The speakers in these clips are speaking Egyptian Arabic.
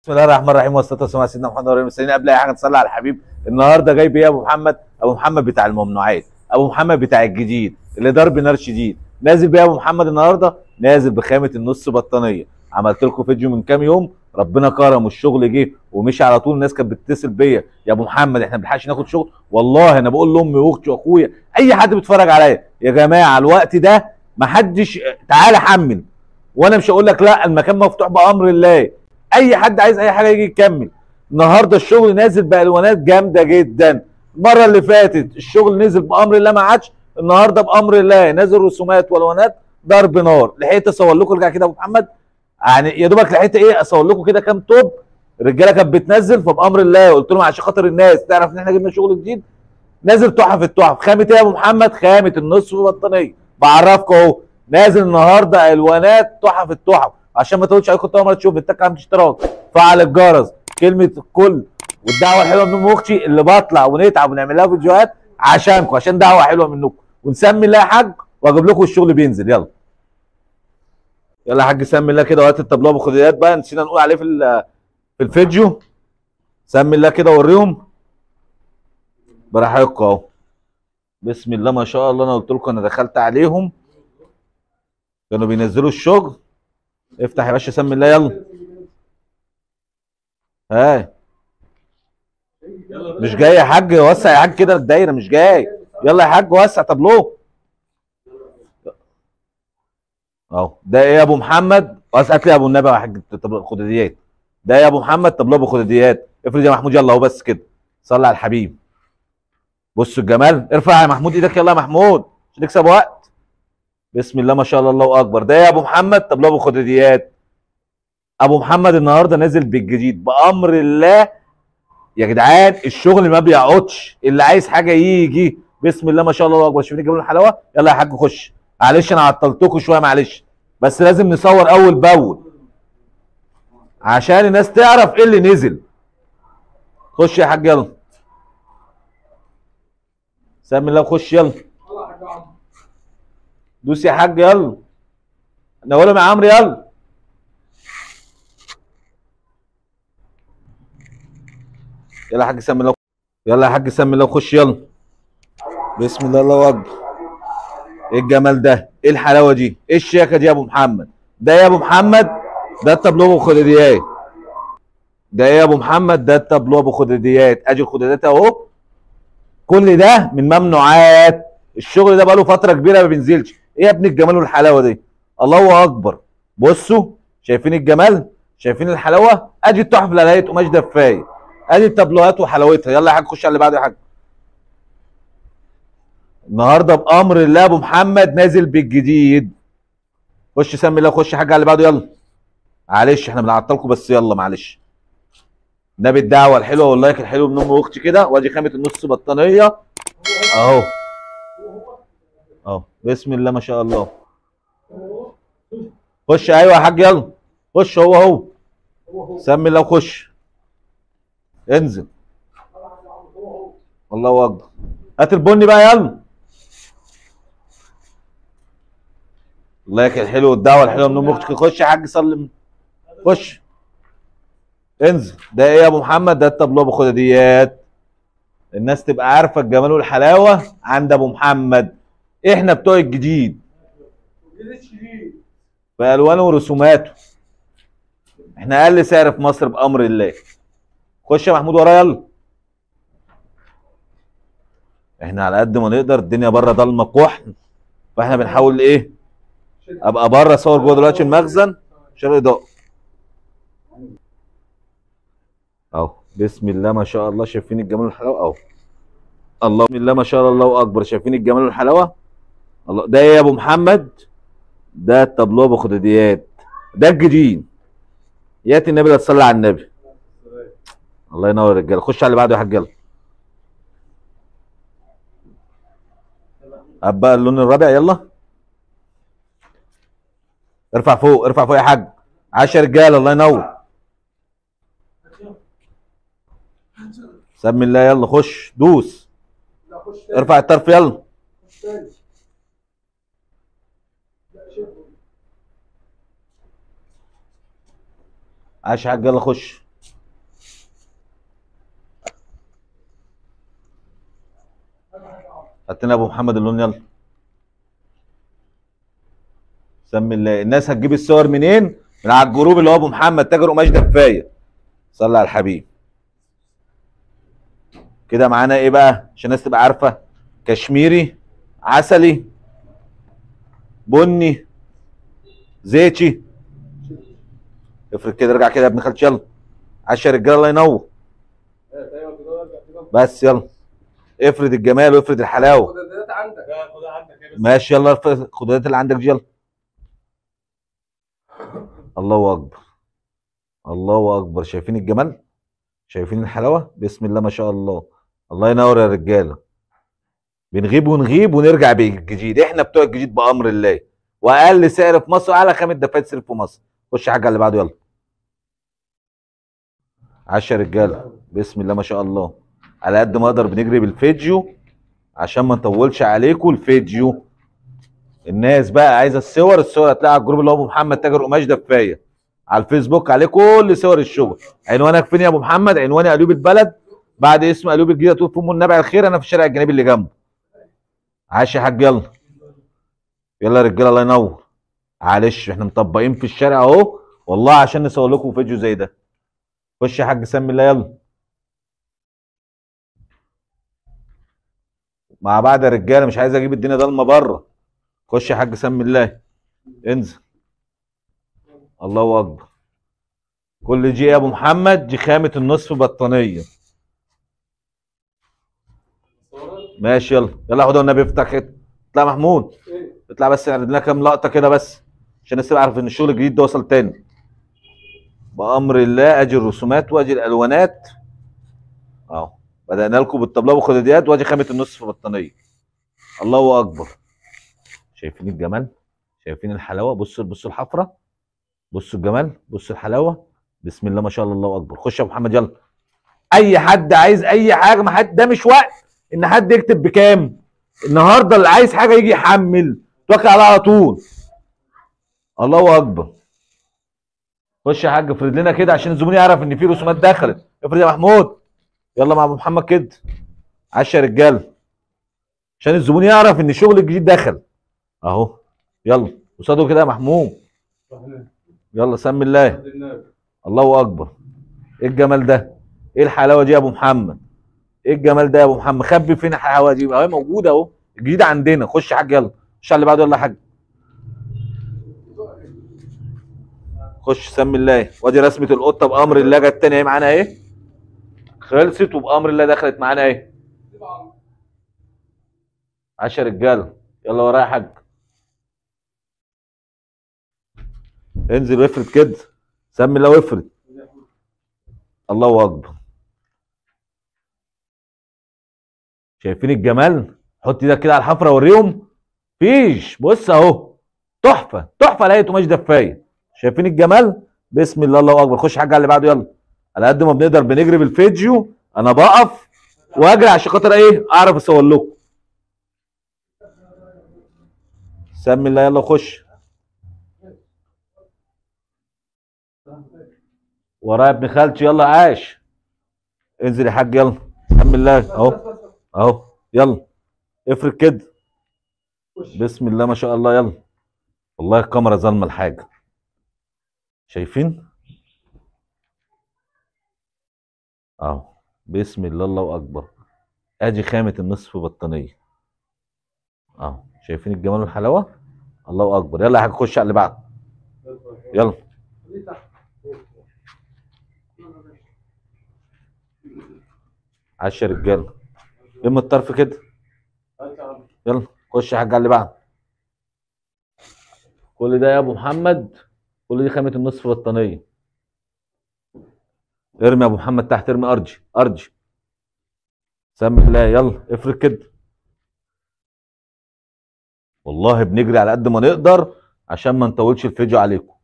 بسم الله الرحمن الرحيم والصلاة والسلام على سيدنا محمد وعلى اله وصحبه. قبل اي حاجة نصلي على الحبيب. النهارده جايب ايه يا ابو محمد؟ ابو محمد بتاع الممنوعات، ابو محمد بتاع الجديد اللي ضرب نار شديد. نازل بيه يا ابو محمد النهارده، نازل بخامه النص بطانيه. عملت لكم فيديو من كام يوم، ربنا كرم والشغل جه ومشي على طول. الناس كانت بتتصل بيا يا ابو محمد احنا ما بنلحقش ناخد شغل. والله انا بقول لامي واختي واخويا اي حد بيتفرج عليا، يا جماعة الوقت ده ما حدش تعالى حمل، وانا مش هقول لك لا، المكان مفتوح بامر الله، اي حد عايز اي حاجة يجي يكمل. النهارده الشغل نازل بالوانات جامدة جدا. المرة اللي فاتت الشغل نزل بامر الله ما عادش، النهارده بامر الله نازل رسومات والوانات ضرب نار. لحقت اصور لكم، ارجع كده يا ابو محمد، يعني يا دوبك لحقت ايه اصور لكم كده كام توب الرجالة كانت بتنزل. فبامر الله قلت لهم عشان خاطر الناس تعرف ان احنا جبنا شغل جديد نازل تحف التحف. خامة ايه يا ابو محمد؟ خامة النصف بطانيه. بعرفكم اهو، نازل النهارده الوانات تحف التحف. عشان ما تقولش عليكم اول مرة تشوف، اتك على اشتراك، فعل الجرس، كلمة الكل، والدعوة الحلوة من ام اختي اللي بطلع ونتعب ونعمل لها فيديوهات عشانكم، عشان دعوه حلوة منكم. ونسمي الله يا حاج واجيب لكم الشغل بينزل. يلا يلا يا حاج سمي الله كده. وقت الطبلة ابو خديات بقى نسينا نقول عليه في الفيديو. سمي الله كده وريهم براحتكم اهو. بسم الله ما شاء الله. انا قلت لكم انا دخلت عليهم كانوا بينزلوا الشغل. افتح يا باشا سمي الله يلا. ها مش جاي يا حاج، وسع يا حاج كده الدايرة مش جاي. يلا يا حاج وسع طابلوه اهو. ده ايه يا ابو محمد؟ هات لي يا ابو النبي يا حاج الخداديات. ده ايه يا ابو محمد؟ طابلوه ابو خداديات. افرد يا محمود يلا اهو بس كده. صلي على الحبيب. بصوا الجمال. ارفع يا محمود ايدك يلا يا محمود عشان نكسب وقت. بسم الله ما شاء الله الله اكبر. ده يا ابو محمد طابلوه ابو خداديات. ابو محمد النهارده نازل بالجديد بامر الله يا جدعان. الشغل ما بيقعدش، اللي عايز حاجة يجي. بسم الله ما شاء الله الله اكبر. شايفين الجمال والحلاوه؟ يلا يا حاج خش. معلش انا عطلتكم شوية معلش، بس لازم نصور اول باول عشان الناس تعرف ايه اللي نزل. خش يا حاج يلا. سمي الله وخش يلا. دوس يا حاج يلا. نولهم يا عمرو يلا. يلا يا حاج سمي الله. يلا يا حاج سمي الله وخش يلا. بسم الله الله اكبر. ايه الجمال ده؟ ايه الحلاوة دي؟ ايه الشياكه دي يا ابو محمد؟ ده يا ابو محمد ده الطابلوه ابو خداديات. ده ايه يا ابو محمد؟ ده الطابلوه ابو خداديات. ادي الخداديات اهو. كل ده من ممنوعات. الشغل ده بقاله فترة كبيرة ما بينزلش. ايه يا ابن الجمال والحلاوه دي؟ الله اكبر. بصوا شايفين الجمال؟ شايفين الحلاوة؟ ادي التحف اللي عليها قماش دفايه. ادي التابلوهات وحلاوتها. يلا يا حاج خش على اللي بعده يا حاج. النهارده بامر الله ابو محمد نازل بالجديد. خش سمي الله وخش يا حاج على اللي بعده يلا. معلش احنا بنعطلكم بس يلا معلش. نبي الدعوة الحلوة وال like الحلو من ام واختي كده. وادي خامة النص بطانيه اهو اهو. بسم الله ما شاء الله. خش ايوه يا حاج يلا خش. هو هو سمي الله وخش. انزل. الله اكبر. هات البني بقى يلا. ال like الحلو والدعوة الحلوة من ام اختك. خش يا حاج سلم. خش انزل. ده ايه يا ابو محمد؟ ده الطابلوه ابو خداديات. الناس تبقى عارفه الجمال والحلاوه عند ابو محمد. احنا بتوع الجديد بالوانه ورسوماته. احنا اقل سعر في مصر بامر الله. خش يا محمود ورايا يلا. احنا على قد ما نقدر، الدنيا بره ضلمة كحل، فاحنا بنحاول ايه ابقى بره اصور جوه دلوقتي المخزن عشان الاضاءة اهو. بسم الله ما شاء الله. شايفين الجمال والحلاوه اهو. الله بسم الله ما شاء الله الله اكبر. شايفين الجمال والحلاوه؟ الله. ده ايه يا ابو محمد؟ ده الطابلوه ابو خداديات. ده الجديد. ياتي النبي لا تصلي على النبي. الله ينور يا رجاله. خش على اللي بعده يا حاج يلا. ابقى اللون الرابع يلا. ارفع فوق ارفع فوق يا حاج. 10 رجاله الله ينور. سمي الله يلا خش دوس. ارفع الطرف يلا. عاش يا حاج يلا خش. هات لنا ابو محمد اللون يلا. سمي الله. الناس هتجيب الصور منين؟ من على الجروب اللي هو ابو محمد تاجر قماش دفايه. صلى على الحبيب. كده معانا ايه بقى عشان الناس تبقى عارفه؟ كشميري، عسلي، بني، زيتي. افرد كده، ارجع كده يا ابن خالتي يلا. عشان الرجالة الله ينور. بس يلا افرد الجمال وافرد الحلاوة. خدادات عندك. ماشي يلا افرد الخدادات اللي عندك دي يلا. الله اكبر، الله اكبر. شايفين الجمال؟ شايفين الحلاوة؟ بسم الله ما شاء الله. الله ينور يا رجاله. بنغيب ونغيب ونرجع بالجديد، احنا بتوع الجديد بامر الله. واقل سعر في مصر واعلى خامة دفايات سعر في مصر. خش حاجة اللي بعده يلا. عشا رجاله، بسم الله ما شاء الله. على قد ما اقدر بنجري بالفيديو عشان ما نطولش عليكم الفيديو. الناس بقى عايزه الصور، الصور هتلاقيها على الجروب اللي هو ابو محمد تاجر قماش دفايه على الفيسبوك، عليه كل صور الشغل. عنوانك فين يا ابو محمد؟ عنواني قليوب البلد، بعد اسم قليوب الجديدة تقول في ام النبع الخير، انا في الشارع الجانبي اللي جنبه. عاش يا حاج يلا. يلا يا رجاله الله ينور. معلش احنا مطبقين في الشارع اهو والله عشان نصور لكم فيديو زي ده. خش يا حاج سمي الله يلا. مع بعض يا رجاله، مش عايز اجيب الدنيا ضلمة بره. خش يا حاج سمي الله، انزل. الله اكبر. كل دي يا ابو محمد دي خامة النصف بطانيه. ماشي يلا يلا خدها والنبي افتح كده. اطلع يا محمود، اطلع بس اعرض لنا كام لقطة كده بس عشان الناس تبقى عارفه ان الشغل الجديد ده وصل تاني. بامر الله ادي الرسومات وادي الالوانات اهو. بدأنا لكم بالطبلة والخداديات وادي خامة النصف بطانيه. الله اكبر. شايفين الجمال؟ شايفين الحلاوة؟ بصوا بصوا الحفرة، بصوا الجمال، بصوا الحلاوة. بسم الله ما شاء الله، الله اكبر. خش يا ابو محمد يلا. اي حد عايز اي حاجة، ما حد، ده مش وقت ان حد يكتب بكام النهارده. اللي عايز حاجة يجي يحمل، توكل على على طول. الله اكبر. خش يا حاج افرد لنا كده عشان الزبون يعرف ان في رسومات دخلت. افرد يا محمود يلا مع ابو محمد كده. عشا يا رجاله عشان الزبون يعرف ان الشغل الجديد دخل اهو. يلا قصاده كده يا محمود. يلا سمي الله. الله اكبر. ايه الجمال ده؟ ايه الحلاوة دي يا ابو محمد؟ ايه الجمال ده يا ابو محمد؟ خبي فين الحلاوة دي؟ اهي موجودة اهو، الجديد عندنا. خش يا حاج يلا. خش على اللي بعده يلا يا حاج. خش سمي الله. وادي رسمه القطة بامر الله جت تاني اهي معانا اهي. خلصت وبامر الله دخلت معانا اهي. عشا رجاله يلا ورايا يا حاج. انزل وافرد كده، سمي الله وافرد. الله اكبر. شايفين الجمال؟ حط ايدك كده على الحفرة وريهم. فيش، بص اهو، تحفة تحفة. لقيته قماش دفايه. شايفين الجمال؟ بسم الله الله اكبر. خش حاجة على اللي بعده يلا. على قد ما بنقدر بنجري بالفيديو، انا بقف واجري عشان خاطر ايه؟ اعرف اصور لكم. سمي الله يلا وخش. ورايا ابن خالتي يلا عاش. انزل يا حاج يلا. سمي الله اهو اهو يلا. افرد كده. بسم الله ما شاء الله يلا. والله الكاميرا ظالمه الحاجة. شايفين؟ اهو بسم الله الله اكبر. ادي خامة النصف بطانيه اهو. شايفين الجمال والحلاوه؟ الله اكبر. يلا يا حاج خش على اللي بعده يلا. عشا رجاله لم الطرف كده يلا. خش يا حاج على اللي بعده. كل ده يا ابو محمد، كل دي خامة النصف بطانيه. ارمي يا ابو محمد تحت، ارمي ارجي ارجي. سمي الله يلا افرد كده. والله بنجري على قد ما نقدر عشان ما نطولش الفيديو عليكم.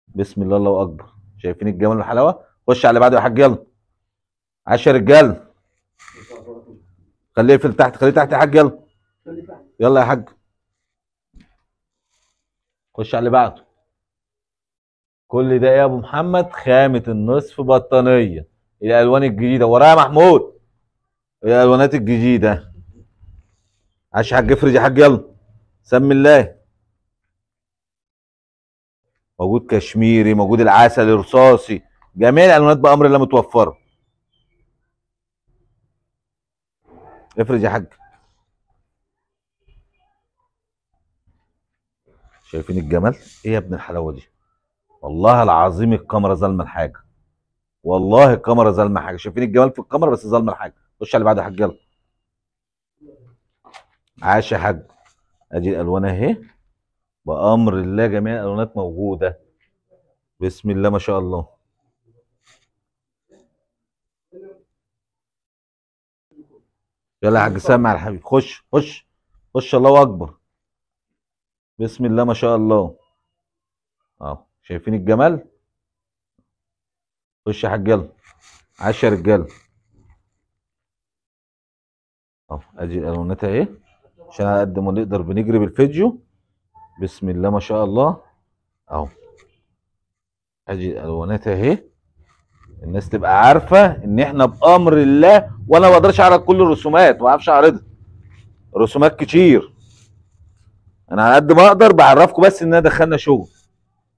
بسم الله الله اكبر. شايفين الجمال والحلاوه؟ خش على اللي بعده يا حاج يلا. عشا رجاله خليه يقفل تحت، خليه تحت يا حاج يلا. يلا يا حاج خش على اللي بعده. كل ده يا ابو محمد خامة النصف بطانية. الالوان الجديدة ورايا يا محمود، الالوانات الجديدة. عاش يا حاج، افرد يا حاج، يلا سمي الله. موجود كشميري، موجود العسل الرصاصي، جميع الالوانات بامر الله متوفرة. افرد يا حاج. شايفين الجمال؟ ايه يا ابن الحلاوة دي؟ والله العظيم الكاميرا ظالمه الحاجة، والله الكاميرا ظالمه حاجة. شايفين الجمال في الكاميرا بس ظالمه الحاجة. خش على اللي بعده يا حاج، يلا. عاش يا حاج. ادي الالوان اهي بامر الله، جميع الالوانات موجودة. بسم الله ما شاء الله. يلا يا حاج سامع الحبيب، خش خش خش، الله اكبر. بسم الله ما شاء الله. اهو شايفين الجمال؟ خش يا حاج، يلا. عاش يا رجاله. اهو ادي الالوانات اهي، عشان على قد ما نقدر بنجري بالفيديو. بسم الله ما شاء الله. اهو ادي الالوانات اهي، الناس تبقى عارفه ان احنا بامر الله، وانا ما بقدرش اعرض كل الرسومات، ما اعرفش اعرضها، رسومات كتير. انا على قد ما اقدر بعرفكم بس ان انا دخلنا شغل.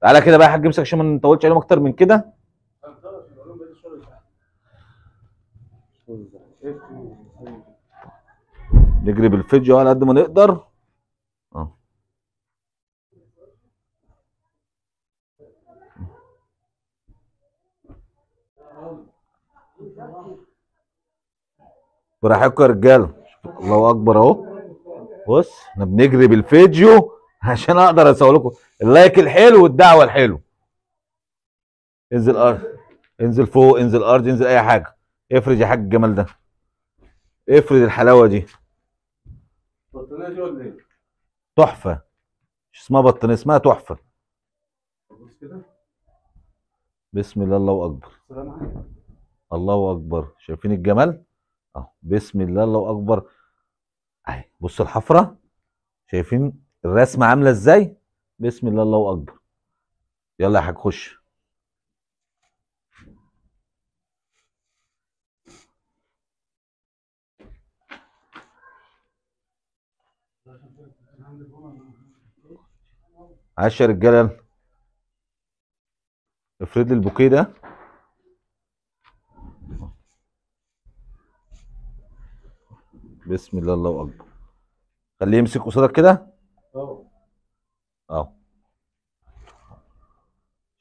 تعالى كده بقى يا حاج امسك عشان ما نطولش عليهم اكتر من كده. نجري بالفيديو على قد ما نقدر. براحتكم يا رجاله. الله اكبر اهو. بص احنا بنجري بالفيديو عشان اقدر اصور لكم ال like الحلو والدعوة الحلو. انزل ارض، انزل فوق، انزل ارض، انزل اي حاجة. افرد يا حاج الجمال ده، افرد الحلاوة دي. بطانيه دي ولا ايه؟ تحفة. مش اسمها بطانيه، اسمها تحفة. بص كده. بسم الله، الله اكبر. السلام عليكم. الله اكبر. شايفين الجمال؟ اهو بسم الله، الله اكبر. اهي بص الحفرة، شايفين الرسمة عامله ازاي؟ بسم الله، الله اكبر. يلا يا حاج خش. عاش يا رجاله. افرد لي البوكيه ده. بسم الله، الله اكبر. خليه يمسك قصادك كده. اهو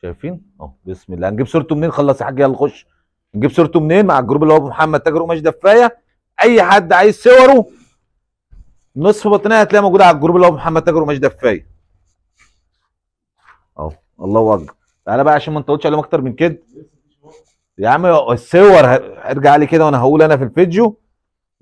شايفين؟ اهو بسم الله. هنجيب صورته منين؟ خلص يا حاج، يلا خش. نجيب صورته منين؟ مع الجروب اللي هو ابو محمد تاجر قماش دفايه. اي حد عايز صوره نصف بطانيه هتلاقيها موجودة على الجروب اللي هو ابو محمد تاجر قماش دفايه. اهو الله اكبر. تعالى بقى عشان ما نطولش عليهم اكتر من كده يا عم. الصور ارجع لي كده وانا هقول انا في الفيديو.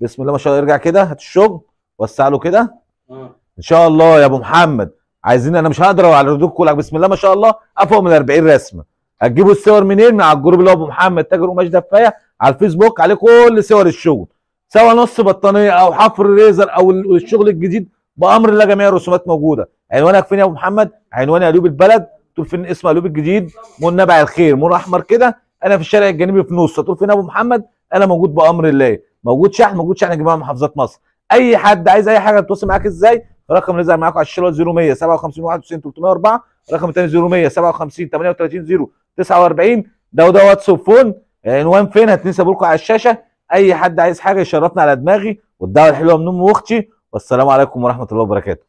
بسم الله ما شاء الله. ارجع كده، هات الشغل، وسع له كده. ان شاء الله يا ابو محمد عايزين، انا مش هقدر على ردود كلك. بسم الله ما شاء الله افوق من 40 رسمه. هتجيبوا الصور منين؟ من على الجروب اللي هو ابو محمد تاجر قماش دفايه على الفيسبوك، عليه كل صور الشغل، سواء نص بطانيه او حفر ليزر او الشغل الجديد. بامر الله جميع الرسومات موجودة. عنوانك فين يا ابو محمد؟ عنواني قلوب البلد، تقول فين اسم قلوب الجديد، مول نبع الخير، مول احمر كده، انا في الشارع الجانبي في نص. تقول فين يا ابو محمد؟ انا موجود بامر الله. موجود شحن، موجود شحن جميع محافظات مصر. اي حد عايز اي حاجة تتواصل معاك ازاي؟ رقم اللي ظهر معاكم على الشاشة 0100 57 91 304، رقم الثاني 0100 57 38 0 49. ده وده واتس phone. عنوان فين هتنسى لكم على الشاشة. اي حد عايز حاجة يشرفنا على دماغي، والدعوة الحلوة من ام واختي. والسلام عليكم ورحمة الله وبركاته.